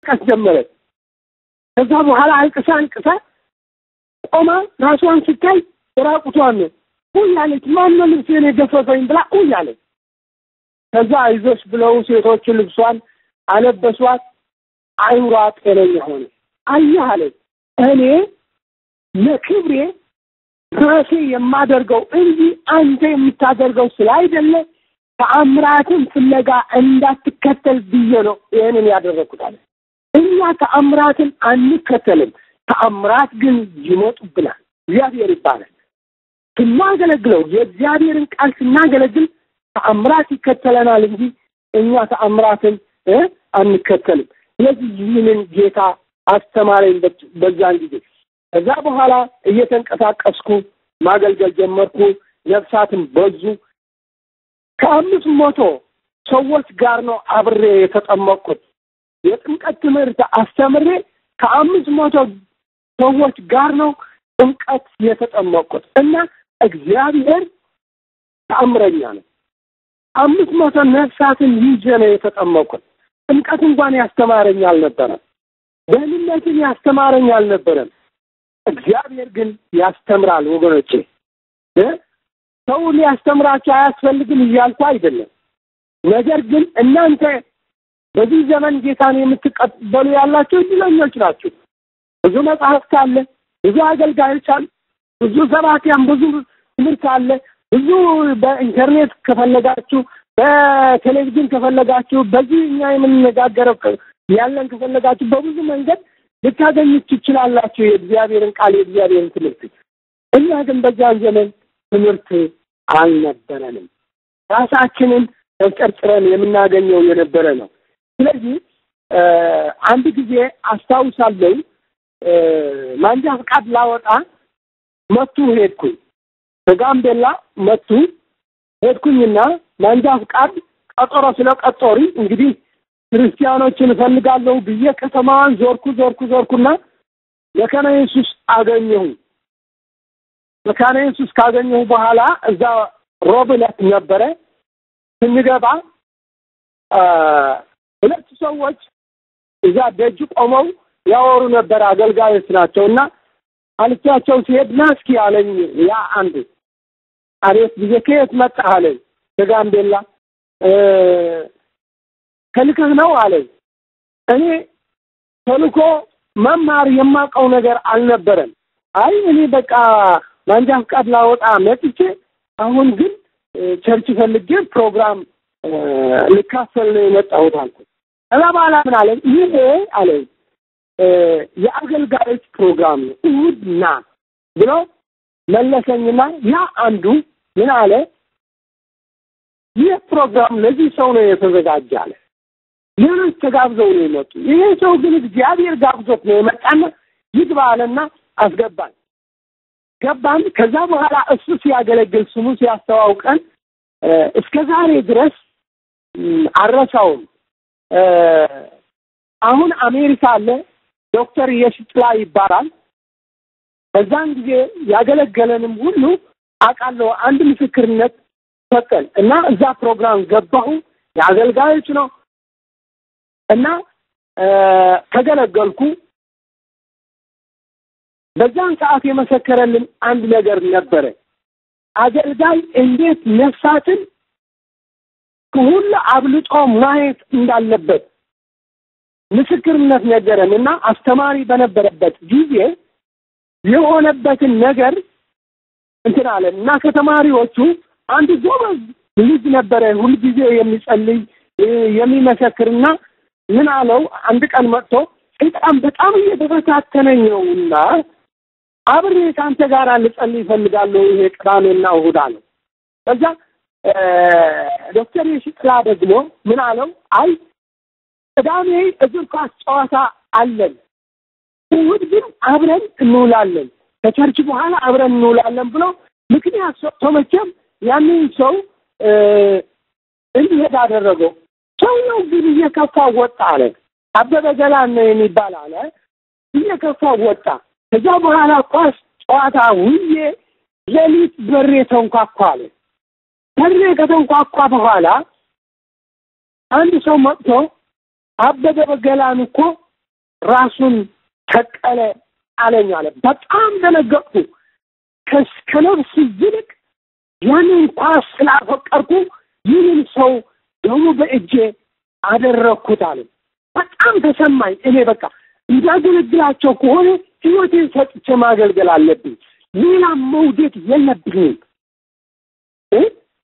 ማልቀስ ጀመረች። ከዛ በኋላ አልቅሳ አልቅሳ ቆማ ራሷን ስታይ ራቁቷን ነው። ውይ አለች፣ ማነው ልብሴን የገፈፈኝ ብላ ውይ አለች። ከዛ አይዞሽ ብለው ሴቶቹ ልብሷን አለበሷት። አይምሯ ጤነኛ ሆነ። አየህ አለች፣ እኔ ለክብሬ ራሴ የማደርገው እንጂ አንተ የምታደርገው ስላይደለ ተአምራትን ፍለጋ እንዳትከተል ብዬ ነው ይሄንን ያደረኩት አለ። እኛ ተአምራትን አንከተልም፣ ተአምራት ግን ይመጡብናል። እግዚአብሔር ይባላል። ስናገለግለው የእግዚአብሔርን ቃል ስናገለግል ተአምራት ይከተለናል እንጂ እኛ ተአምራትን አንከተልም። ስለዚህ ይህንን ጌታ አስተማረኝ በዛን ጊዜ። ከዛ በኋላ እየተንቀሳቀስኩ ማገልገል ጀመርኩ። ነፍሳትም በዙ። ከ500 ሰዎች ጋር ነው አብሬ የተጠመቅኩት። የጥምቀት ትምህርት አስተምሬ ከ500 ሰዎች ጋር ነው ጥምቀት የተጠመቅኩት። እና እግዚአብሔር ተአምረኛ ነው። 500 ነፍሳትን ይዤ ነው የተጠመቅኩት። ጥምቀት እንኳን ያስተማረኝ አልነበረም። ደህንነትን ያስተማረኝ አልነበረም። እግዚአብሔር ግን ያስተምራል ወገኖቼ። ሰው ሊያስተምራችሁ አያስፈልግም እያልኩ አይደለም። ነገር ግን እናንተ በዚህ ዘመን ጌታን የምትቀበሉ ያላችሁ እድለኞች ናችሁ። ብዙ መጽሐፍት አለ፣ ብዙ አገልጋዮች አሉ፣ ብዙ ሰባኪያን፣ ብዙ ትምህርት አለ። ብዙ በኢንተርኔት ከፈለጋችሁ፣ በቴሌቪዥን ከፈለጋችሁ፣ በዚህ እኛ የምንነጋገረው ያለን ከፈለጋችሁ በብዙ መንገድ ልታገኙት ትችላላችሁ የእግዚአብሔርን ቃል የእግዚአብሔርን ትምህርት። እኛ ግን በዚያን ዘመን ትምህርት አልነበረንም። ራሳችንን ተጨርጭረን የምናገኘው የነበረ ነው። ስለዚህ አንድ ጊዜ አስታውሳለሁ፣ ማንጃ ፍቃድ ላወጣ መቱ ሄድኩኝ። ከጋምቤላ መቱ ሄድኩኝና ማንጃ ፍቃድ ቀጠሮ ስለቀጠሩኝ እንግዲህ ክርስቲያኖችን እፈልጋለሁ ብዬ ከተማዋን ዞርኩ ዞርኩ ዞርኩና መካነ ኢየሱስ አገኘሁ። መካነ ኢየሱስ ካገኘሁ በኋላ እዛ ሮብ ዕለት ነበረ። ስንገባ ሁለት ሰዎች እዛ ደጅ ቆመው ያወሩ ነበር፣ አገልጋዮች ናቸውና አልቻቸው ሲሄድ ና እስኪ አለኝ። ያ አንዱ አቤት ብዬ ከየት መጣህ አለኝ። ከጋምቤላ። ተልከህ ነው አለኝ። እኔ ተልኮ መማር የማውቀው ነገር አልነበረም። አይ እኔ በቃ ማንጃ ፍቃድ ላወጣ መጥቼ አሁን ግን church ፈልጌ ፕሮግራም ልካፈል ነው የመጣሁት አልኩት። ከዛ በኋላ ምን አለኝ፣ ይሄ አለኝ የአገልጋዮች ፕሮግራም ነው፣ እሑድ ና ብሎ መለሰኝና ያ አንዱ ምን አለ፣ ይህ ፕሮግራም ለዚህ ሰው ነው የተዘጋጀ አለ። ሌሎች ተጋብዘው ነው የመጡ፣ ይሄ ሰው ግን እግዚአብሔር ጋብዞት ነው የመጣና ይግባ አለና አስገባን። ገባን። ከዛ በኋላ እሱ ሲያገለግል ስሙ ሲያስተዋውቀን እስከ ዛሬ ድረስ አልረሳውም። አሁን አሜሪካ አለ፣ ዶክተር የሽጥላ ይባላል። በዛን ጊዜ ያገለገለንም ሁሉ አውቃለሁ። አንድ ምስክርነት ሰጠን እና እዛ ፕሮግራም ገባሁ። የአገልጋዮች ነው እና ተገለገልኩ። በዛን ሰዓት የመሰከረልን አንድ ነገር ነበረ። አገልጋይ እንዴት ነፍሳትን ከሁሉ አብልጦ ማየት እንዳለበት ምስክርነት ነገረን። እና አስተማሪ በነበረበት ጊዜ የሆነበትን ነገር እንትን አለ እና ከተማሪዎቹ አንድ ጎበዝ ልጅ ነበረ፣ ሁል ጊዜ የሚጸልይ የሚመሰክርና ምን አለው፣ አንድ ቀን መጥቶ ሰይጣን በጣም እየተፈታተነኝ ነውና አብሬ ካንተ ጋር ልጸልይ እፈልጋለሁ ይሄ ቅዳሜና እሑድ አለው። ከዛ ዶክተር የሽጥላ ደግሞ ምን አለው፣ አይ ቅዳሜ እግር ኳስ ጨዋታ አለን፣ እሑድ ግን አብረን እንውላለን፣ ከ church በኋላ አብረን እንውላለን ብሎ ምክንያት ሰጥቶ መቼም ያንን ሰው እንዲሄድ አደረገው። ሰውየው ግን እየከፋ ወጣ አለ። አበበ ገላን ነው የሚባል አለ። እየከፋ ወጣ። ከዛ በኋላ ኳስ ጨዋታ ውዬ ሌሊት በሬ ተንኳኳ አለ። በሬ ከተንኳኳ በኋላ አንድ ሰው መጥቶ አበበ ገላን እኮ ራሱን ሰቀለ አለኝ አለ። በጣም ደነገጥኩ። ከነፍስ ይልቅ ያንን ኳስ ስላፈቀርኩ ይህንን ሰው ደሙ በእጄ አደረግኩት አለ። በጣም ተሰማኝ። እኔ በቃ እንዳገለግላቸው ከሆነ ህይወቴን ሰጥቼ ማገልገል አለብኝ። ሌላ መውደድ የለብኝም።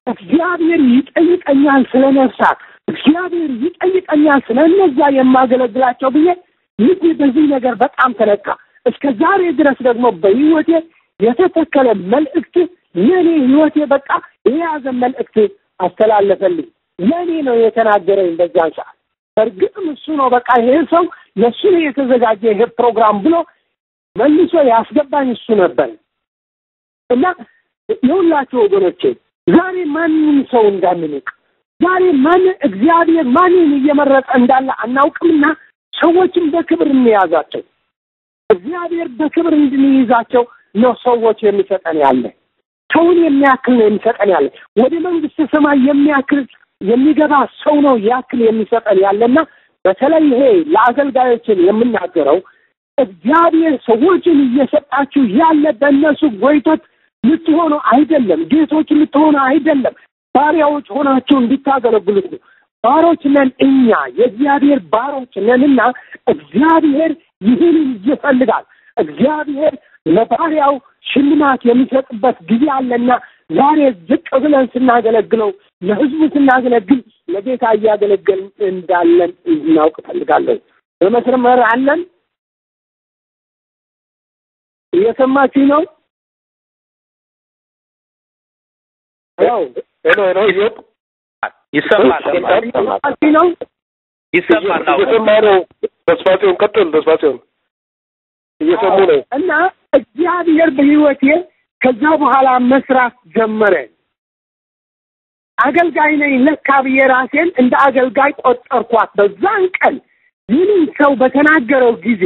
እግዚአብሔር ይጠይቀኛል ስለ ነፍሳት፣ እግዚአብሔር ይጠይቀኛል ስለ እነዚያ የማገለግላቸው ብዬ ልቤ በዚህ ነገር በጣም ተነካ። እስከ ዛሬ ድረስ ደግሞ በህይወቴ የተተከለ መልእክት ለኔ ህይወቴ በቃ የያዘ መልእክት አስተላለፈልኝ። ለኔ ነው የተናገረኝ በዛን ሰዓት። በእርግጥም እሱ ነው በቃ ይሄ ሰው ለሱ ነው የተዘጋጀ ይሄ ፕሮግራም ብሎ መልሶ ያስገባኝ እሱ ነበር። እና የሁላችሁ ወገኖቼ ዛሬ ማንም ሰው እንዳንንቅ፣ ዛሬ ማን እግዚአብሔር ማንን እየመረጠ እንዳለ አናውቅምና ሰዎችን በክብር እንያዛቸው። እግዚአብሔር በክብር እንድንይዛቸው ነው ሰዎች የሚሰጠን ያለ። ሰውን የሚያክል ነው የሚሰጠን ያለ። ወደ መንግስተ ሰማይ የሚያክል የሚገባ ሰው ነው ያክል የሚሰጠን ያለና በተለይ ይሄ ለአገልጋዮችን የምናገረው እግዚአብሔር ሰዎችን እየሰጣችሁ ያለ በእነሱ ጎይቶች ልትሆኑ አይደለም፣ ጌቶች ልትሆኑ አይደለም፣ ባሪያዎች ሆናችሁ እንድታገለግሉት ነው። ባሮች ነን እኛ፣ የእግዚአብሔር ባሮች ነንና እግዚአብሔር ይህንን ይፈልጋል። እግዚአብሔር ለባሪያው ሽልማት የሚሰጥበት ጊዜ አለና ዛሬ ዝቅ ብለን ስናገለግለው፣ ለህዝቡ ስናገለግል ለጌታ እያገለገልን እንዳለን እንድናውቅ እፈልጋለሁ። በመስመር አለን? እየሰማችሁ ነው? Hello hello፣ ኢዮብ ይሰማል? ነው ይሰማል። እየሰማ ነው። ተስፋጽዮን ቀጥል። ተስፋጽዮን እየሰሙ ነው። እና እግዚአብሔር በህይወቴ ከዛ በኋላ መስራት ጀመረ። አገልጋይ ነኝ ለካ ብዬ ራሴን እንደ አገልጋይ ቆጠርኳት። በዛን ቀን ይህንን ሰው በተናገረው ጊዜ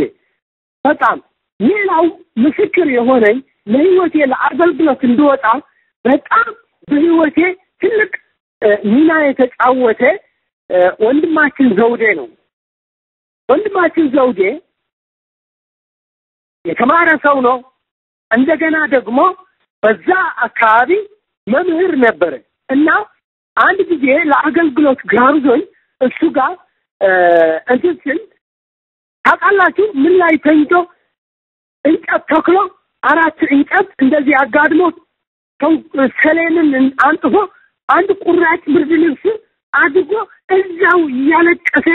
በጣም ሌላው ምስክር የሆነኝ ለህይወቴ ለአገልግሎት እንድወጣ በጣም በህይወቴ ትልቅ ሚና የተጫወተ ወንድማችን ዘውዴ ነው። ወንድማችን ዘውዴ የተማረ ሰው ነው። እንደገና ደግሞ በዛ አካባቢ መምህር ነበረ እና አንድ ጊዜ ለአገልግሎት ጋብዞኝ እሱ ጋር እንትን ስል ታውቃላችሁ ምን ላይ ተኝቶ እንጨት ተክሎ አራት እንጨት እንደዚህ አጋድሞ ሰሌንን አንጥፎ አንድ ቁራጭ ብርድ ልብስ አድርጎ እዛው እያለቀሰ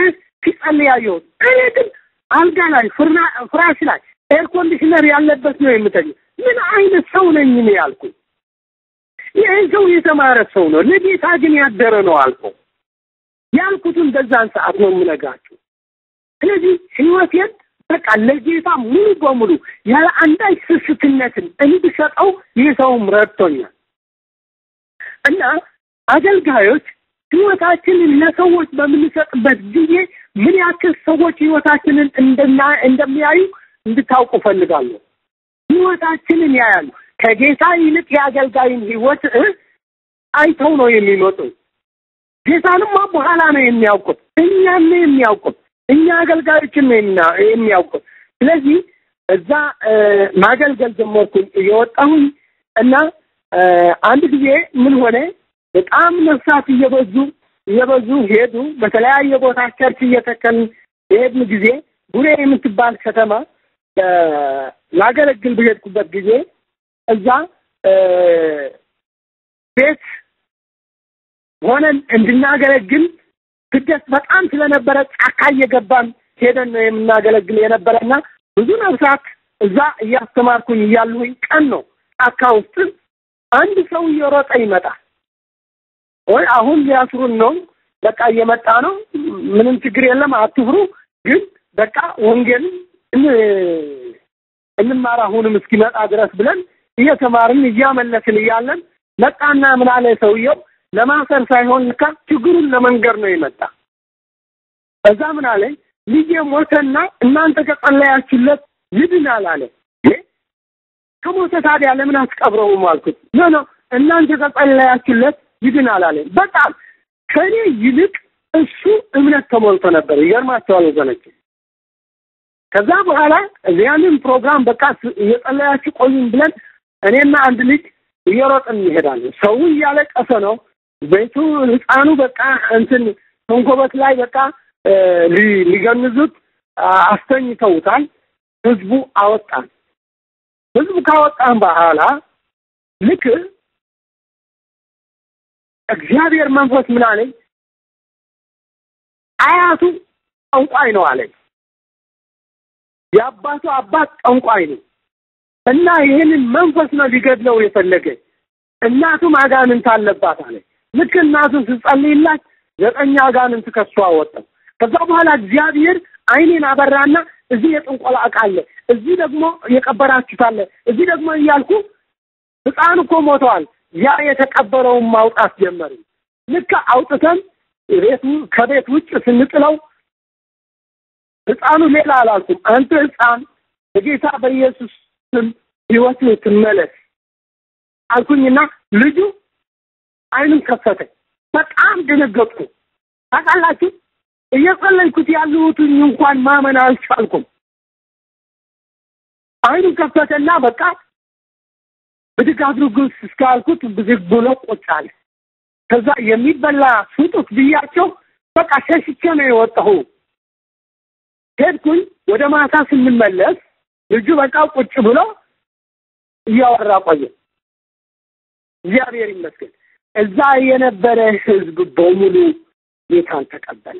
ሲጸልይ አየሁት። እኔ ግን አልጋ ላይ ፍራሽ ላይ air conditioner ያለበት ነው የምተኛው። ምን አይነት ሰው ነኝ እኔ ያልኩኝ። ይሄ ሰው የተማረ ሰው ነው፣ ለጌታ ግን ያደረ ነው አልኩ። ያልኩትን በዛን ሰዓት ነው የምነግራችሁ። ስለዚህ ህይወቴን በቃ ለጌታ ሙሉ በሙሉ ያለ አንዳች ስስትነትን እንድሰጠው ይህ ሰውም ረድቶኛል። እና አገልጋዮች ህይወታችንን ለሰዎች በምንሰጥበት ጊዜ ምን ያክል ሰዎች ህይወታችንን እንደሚያዩ እንድታውቁ ፈልጋለሁ። ህይወታችንን ያያሉ። ከጌታ ይልቅ የአገልጋይን ህይወት አይተው ነው የሚመጡ። ጌታንማ በኋላ ነው የሚያውቁት፣ እኛን ነው የሚያውቁት፣ እኛ አገልጋዮችን ነው የሚያውቁት። ስለዚህ እዛ ማገልገል ጀመርኩኝ እየወጣሁኝ እና አንድ ጊዜ ምን ሆነ፣ በጣም ነፍሳት እየበዙ እየበዙ ሄዱ። በተለያየ ቦታ church እየተከልን የሄድን ጊዜ ቡሬ የምትባል ከተማ ላገለግል በሄድኩበት ጊዜ እዛ ቤት ሆነን እንድናገለግል ስደት በጣም ስለነበረ ጫካ እየገባን ሄደን ነው የምናገለግል የነበረና ብዙ ነፍሳት እዛ እያስተማርኩኝ እያለሁኝ ቀን ነው ጫካ ውስጥ አንድ ሰው እየሮጠ ይመጣል። ወይ አሁን ሊያስሩን ነው፣ በቃ እየመጣ ነው፣ ምንም ችግር የለም አትፍሩ፣ ግን በቃ ወንጌል እንማር አሁንም እስኪመጣ ድረስ ብለን እየተማርን እያመለስን እያለን መጣና ምን አለ ሰውየው፣ ለማሰር ሳይሆን ልካ ችግሩን ለመንገር ነው የመጣ። እዛ ምን አለ፣ ልጄ ሞተና እናንተ ከጸለያችሁለት ይድናል አለ። ከሞተ ታዲያ ለምን አትቀብረውም አልኩት። No no እናንተ ከጸለያችሁለት ይድናል አለ። በጣም ከኔ ይልቅ እሱ እምነት ተሞልቶ ነበር። ይገርማቸዋል ወገኖቼ። ከዛ በኋላ ያንን ፕሮግራም በቃ እየጸለያችሁ ቆዩን ብለን እኔና አንድ ልጅ እየሮጥን እንሄዳለን። ሰው እያለቀሰ ነው። ቤቱ ህፃኑ በቃ እንትን ተንኮበት ላይ በቃ ሊገንዙት አስተኝተውታል። ህዝቡ አወጣን። ህዝቡ ካወጣን በኋላ ልክ እግዚአብሔር መንፈስ ምን አለኝ? አያቱ ጠንቋይ ነው አለኝ። የአባቱ አባት ጠንቋይ ነው እና ይሄንን መንፈስ ነው ሊገድለው የፈለገ። እናቱም አጋንንት አለባት አለ። ልክ እናቱ ስትጸልይላት 9 አጋንንት ከሷ ወጣ። ከዛ በኋላ እግዚአብሔር አይኔን አበራና እዚህ የጥንቆላ ዕቃ አለ፣ እዚህ ደግሞ የቀበራችሁት አለ፣ እዚህ ደግሞ እያልኩ ህፃኑ እኮ ሞተዋል። ያ የተቀበረውን ማውጣት ጀመርን። ልክ አውጥተን ቤቱ ከቤት ውጭ ስንጥለው ህፃኑ ሌላ አላልኩም፣ አንተ ህፃን በጌታ በኢየሱስ ስም ህይወትህ ትመለስ አልኩኝና ልጁ አይኑን ከፈተ። በጣም ደነገጥኩ። ታውቃላችሁ እየጸለይኩት ያለሁትን እንኳን ማመን አልቻልኩም። አይኑን ከፈተና በቃ ብድግ አድርጉ እስካልኩት ብድግ ብሎ ቁጭ አለ። ከዛ የሚበላ ስጡት ብያቸው በቃ ሸሽቼ ነው የወጣሁ። ሄድኩኝ። ወደ ማታ ስንመለስ ልጁ በቃ ቁጭ ብሎ እያወራ ቆየ። እግዚአብሔር ይመስገን። እዛ የነበረ ህዝብ በሙሉ ጌታን ተቀበለ።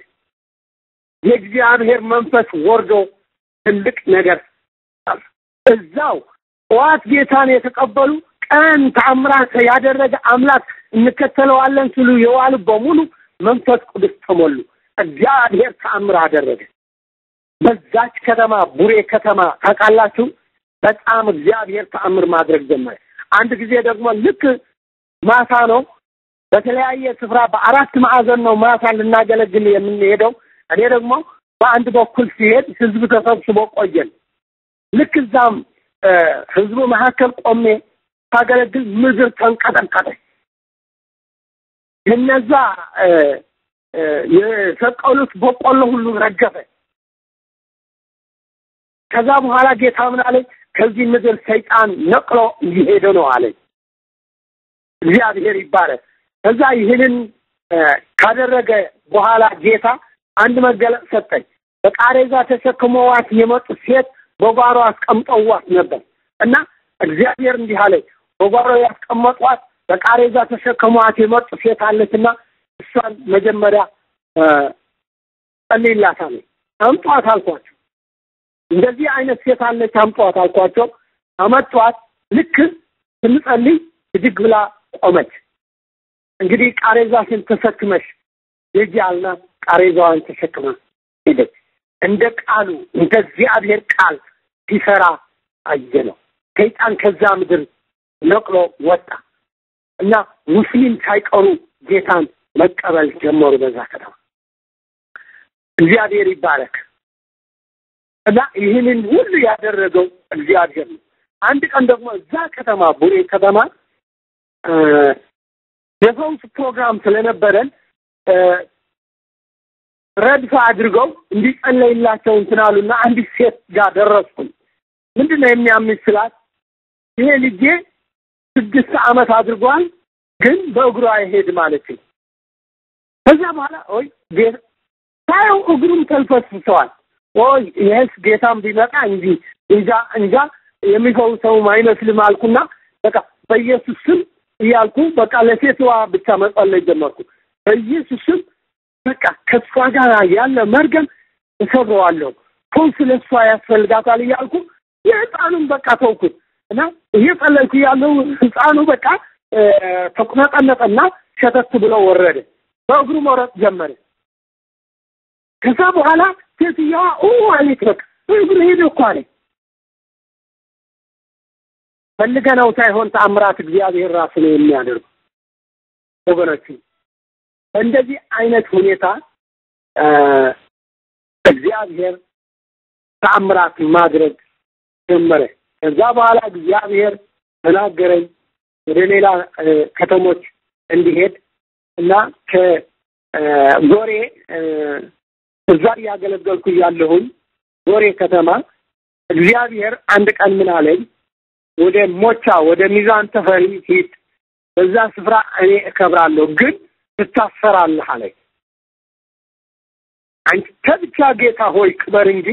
የእግዚአብሔር መንፈስ ወርዶ ትልቅ ነገር እዛው ጠዋት ጌታን የተቀበሉ ቀን ተአምራት ያደረገ አምላክ እንከተለዋለን ሲሉ የዋሉ በሙሉ መንፈስ ቅዱስ ተሞሉ። እግዚአብሔር ተአምር አደረገ። በዛች ከተማ ቡሬ ከተማ ታውቃላችሁ፣ በጣም እግዚአብሔር ተአምር ማድረግ ጀመረ። አንድ ጊዜ ደግሞ ልክ ማታ ነው፣ በተለያየ ስፍራ በአራት ማዕዘን ነው ማታ ልናገለግል የምንሄደው። እኔ ደግሞ በአንድ በኩል ሲሄድ ህዝብ ተሰብስቦ ቆየን። ልክ እዛም ህዝቡ መካከል ቆሜ ሳገለግል ምድር ተንቀጠቀጠ። እነዛ የሰቀሉት በቆሎ ሁሉ ረገፈ። ከዛ በኋላ ጌታ ምን አለኝ? ከዚህ ምድር ሰይጣን ነቅሎ እየሄደ ነው አለኝ። እግዚአብሔር ይባረክ። ከዛ ይህንን ካደረገ በኋላ ጌታ አንድ መገለጥ ሰጠኝ። በቃሬዛ ተሸክመዋት የመጡ ሴት በጓሮ አስቀምጠዋት ነበር እና እግዚአብሔር እንዲህ አለኝ፣ በጓሮ ያስቀመጧት በቃሬዛ ተሸክመዋት የመጡ ሴት አለችና እሷን መጀመሪያ ጸልይላት አለኝ። አምጧት አልኳቸው። እንደዚህ አይነት ሴት አለች አምጧት አልኳቸው። አመጧት። ልክ ስንጸልይ ብድግ ብላ ቆመች። እንግዲህ ቃሬዛሽን ተሸክመሽ ሂጂ አልናት። ቃሬዛዋን ተሸክማ ሄደች። እንደ ቃሉ እንደ እግዚአብሔር ቃል ሲሰራ አየነው። ሰይጣን ከዛ ምድር ነቅሎ ወጣ እና ሙስሊም ሳይቀሩ ጌታን መቀበል ጀመሩ በዛ ከተማ። እግዚአብሔር ይባረክ። እና ይህንን ሁሉ ያደረገው እግዚአብሔር ነው። አንድ ቀን ደግሞ እዛ ከተማ ቡሬ ከተማ የፈውስ ፕሮግራም ስለነበረን ረድፍ አድርገው እንዲጸለይላቸው እንትን አሉና አንዲት ሴት ጋር ደረስኩኝ። ምንድነው የሚያምሽ ስላት፣ ይሄ ልጄ 6 ዓመት አድርጓል ግን በእግሩ አይሄድም አለችኝ። ከዛ በኋላ ኦይ ሳየው እግሩም ተልፈስፍሷል። ኦይ ይሄስ ጌታም ቢመጣ እንጂ እንጃ የሚፈውሰውም አይመስልም አልኩና በቃ በኢየሱስ ስም እያልኩ በቃ ለሴትዋ ብቻ መጸለይ ጀመርኩ። በኢየሱስ ስም በቃ ከሷ ጋር ያለ መርገም እሰብረዋለሁ፣ ፈውስ ለሷ ያስፈልጋታል እያልኩ የህፃኑን በቃ ተውኩት እና እየጸለይኩ ያለው ህፃኑ በቃ ተቁነጠነጠና ሸተት ብሎ ወረደ። በእግሩ መሮጥ ጀመረ። ከዛ በኋላ ሴትየዋ አለች፣ በቃ በእግሩ ሄደ እኮ አለች። ፈልገነው ሳይሆን ተአምራት እግዚአብሔር ራሱ ነው የሚያደርገው። ወገኖች እንደዚህ አይነት ሁኔታ እግዚአብሔር ተአምራት ማድረግ ጀመረ። ከዛ በኋላ እግዚአብሔር ተናገረኝ ወደ ሌላ ከተሞች እንዲሄድ እና ከጎሬ እዛ ያገለገልኩ ያለሁኝ ጎሬ ከተማ እግዚአብሔር አንድ ቀን ምን አለኝ? ወደ ሞቻ ወደ ሚዛን ተፈሪ ሂድ፣ በዛ ስፍራ እኔ እከብራለሁ፣ ግን ትታሰራለህ አለኝ። አንተ ብቻ ጌታ ሆይ ክበር እንጂ